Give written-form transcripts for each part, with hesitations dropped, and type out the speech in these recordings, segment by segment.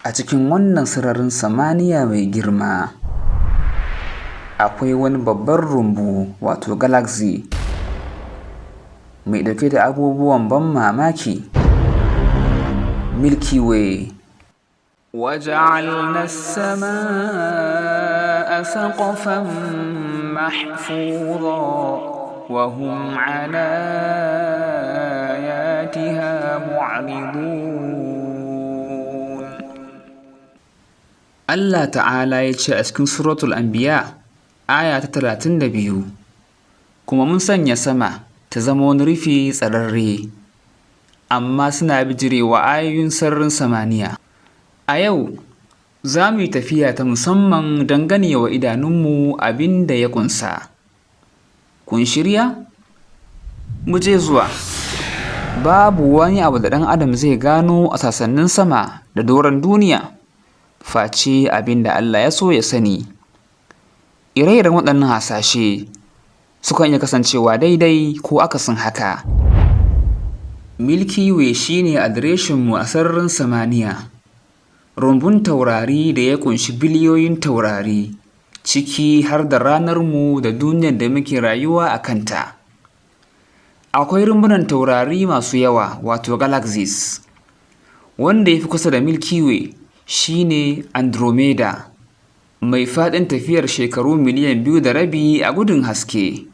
A cikin wannan sararin samaniya mai girma, akwai wani babban rumbu, wato galaxy, mai ɗauke da abubuwan ban mamaki, Milky Way. وجعلنا السماء سقفا محفوظا وهم عن آياتها معرضون. Allah Ta'ala ya ce a cikin Suratul Anbiya, aya ta 32: "Kuma mun sanya sama ta zama wani rufi tsararre, amma suna bijirewa ayoyin sararin samaniya." A yau, za mu yi tafiya ta musamman don ganewa idanunmu abin da ya ƙunsa. Kun shirya? Mu je zuwa. Babu wani abu da ɗan adam zai gano a sasannin sama da doron duniya, face abin da Allah ya so ya sani. Ire-iren waɗannan hasashe sukan iya kasancewa daidai ko akasin haka. Milky Way shi ne adireshinmu a sararin samaniya, rumbun taurari da ya ƙunshi biliyoyin taurari, ciki har da ranarmu da duniyar da muke rayuwa a kanta. Akwai rumbunan taurari masu yawa, wato galaxies. Wanda ya fi kusa da Milky Way shi ne Andromeda, mai faɗin tafiyar shekaru miliyan 2.5 a gudun haske.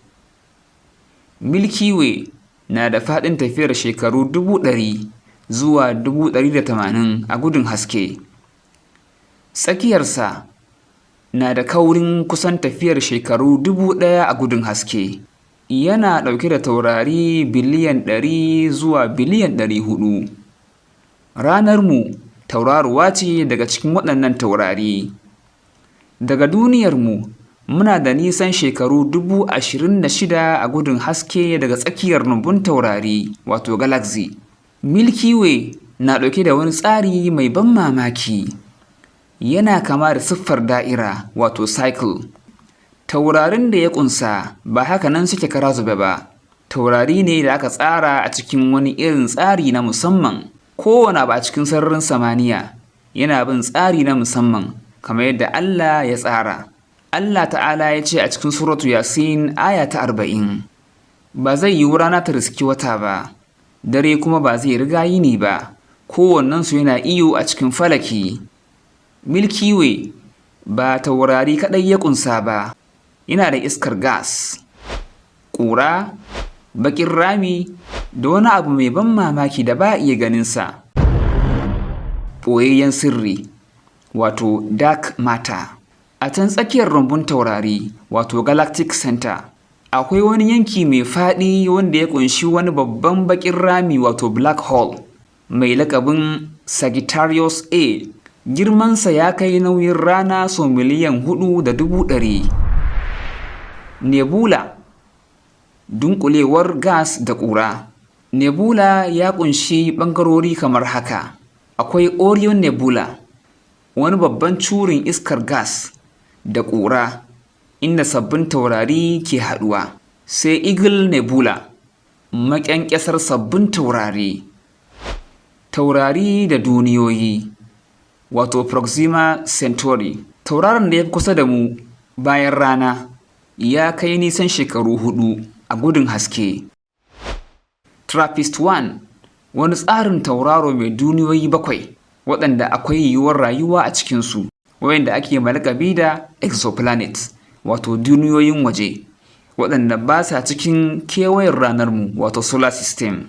Milky Way na da faɗin tafiyar shekaru 100,000 zuwa 180,000 a gudun haske. Tsakiyarsa na da kaurin kusan tafiyar shekaru 1000 a gudun haske. Yana ɗauke da taurari biliyan 100 zuwa biliyan 400. Ranarmu tauraruwa ce daga cikin waɗannan taurari. Daga duniyarmu, muna da nisan shekaru 26,000 a gudun haske daga tsakiyar rumbun taurari, wato galaxy. Milky Way na ɗauke da wani tsari mai ban mamaki. Yana kama da siffar da'ira, wato circle. Taurarin da ya ƙunsa ba haka nan suke kara zube ba. Taurari ne da aka tsara a cikin wani irin tsari na musamman. Kowane abu a cikin sararin samaniya yana bin tsari na musamman, kamar yadda Allah ya tsara. Allah Ta'ala ya ce a cikin Suratu Yasin, aya ta 40: "Ba zai yiwu rana ta riski wata ba, dare kuma ba zai riga yini ba, kowannensu yana iyo a cikin falaki." Milky Way ba taurari kaɗai ya ƙunsa ba, yana da iskar gas, ƙura, baƙin rami, da wani abu mai ban mamaki da ba a iya ganinsa. Ɓoyayyen sirri, wato dark matter. A can tsakiyar rumbun taurari, wato galactic center, akwai wani yanki mai faɗi wanda ya ƙunshi wani babban baƙin rami, wato black hole, mai lakabin Sagittarius A. Girmansa ya kai nauyin rana sau 4,100,000. Nebula, dunƙulewar gas da ƙura. Nebula ya ƙunshi ɓangarori kamar haka. Akwai Orion Nebula, wani babban curin iskar gas da ƙura inda sabbin taurari ke haɗuwa. Sai Eagle Nebula, maƙyanƙyasar sabbin taurari. Taurari da duniyoyi, wato Proxima Centauri. Tauraron da ya fi kusa da mu bayan rana ya kai nisan shekaru 4 a gudun haske. TRAPPIST-1, wani tsarin tauraro mai duniyoyi bakwai waɗanda akwai yiwuwar rayuwa a cikinsu, wayanda ake lakabi da exoplanets, wato duniyoyin waje, waɗanda ba sa cikin kewayen ranarmu, wato solar system.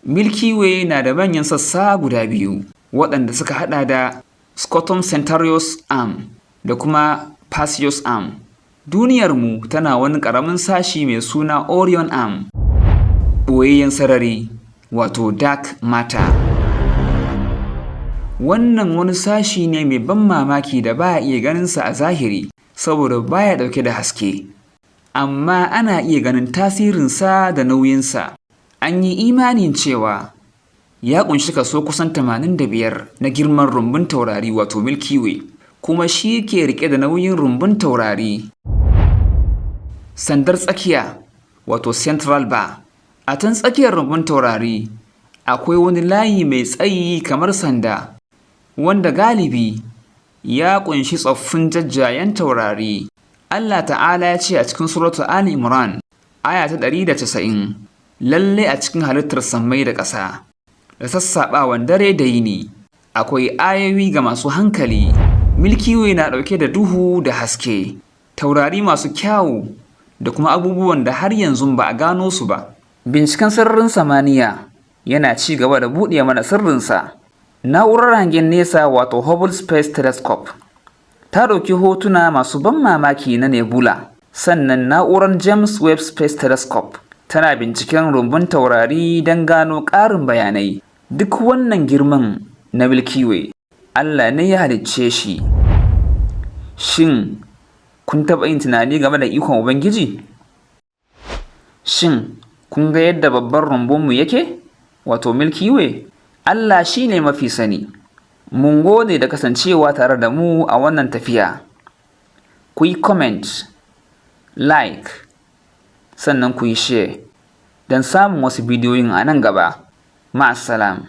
Milky Way na da manyan sassa guda biyu, waɗanda suka haɗa da Scutum Centaurus Arm da kuma Perseus Arm. Duniyarmu tana wani ƙaramin sashi mai suna Orion Arm. Ɓoyayyen sarari, wato dark matter. Wannan wani sashi ne mai ban mamaki da ba a iya ganinsa a zahiri saboda baya ɗauke da haske. Amma ana iya ganin tasirinsa da nauyinsa. An yi imanin cewa ya ƙunshi kaso kusan 85 na girman rumbun taurari, wato Milky Way, kuma shi ke riƙe da nauyin rumbun taurari. Sandar tsakiya, wato central bar. A can tsakiyar rumbun taurari, akwai wani layi mai tsayi kamar sanda. Wanda galibi ya ƙunshi tsoffin jajjayen taurari. Allah Ta'ala ya ce a cikin Suratu Ali Imran, aya ta 190, "Lalle a cikin halittar sammai da ƙasa, da sassaɓawan dare da yini, akwai ayoyi ga masu hankali." Milky Way na ɗauke da duhu da haske, taurari masu kyawu da kuma abubuwan da har yanzu ba a gano su ba. Binciken sararin samaniya yana ci gaba da buɗe mana sirrinsa. Na'urar hangen nesa, wato Hubble Space Telescope, ta ɗauki hotuna masu ban mamaki na nebula. Sannan na'urar James Webb Space Telescope tana binciken rumbun taurari don gano ƙarin bayanai. Duk wannan girman na Milky Way, Allah ne ya halicce shi. Shin kun taɓa yin tunani game da ikon Ubangiji? Shin kun ga yadda babban rumbunmu yake, wato Milky Way? Allah shi ne mafi sani. Mun gode da kasancewa tare da mu a wannan tafiya. Ku yi comment, like, sannan ku yi share don samun wasu bidiyoyin a nan gaba. Ma'assalam.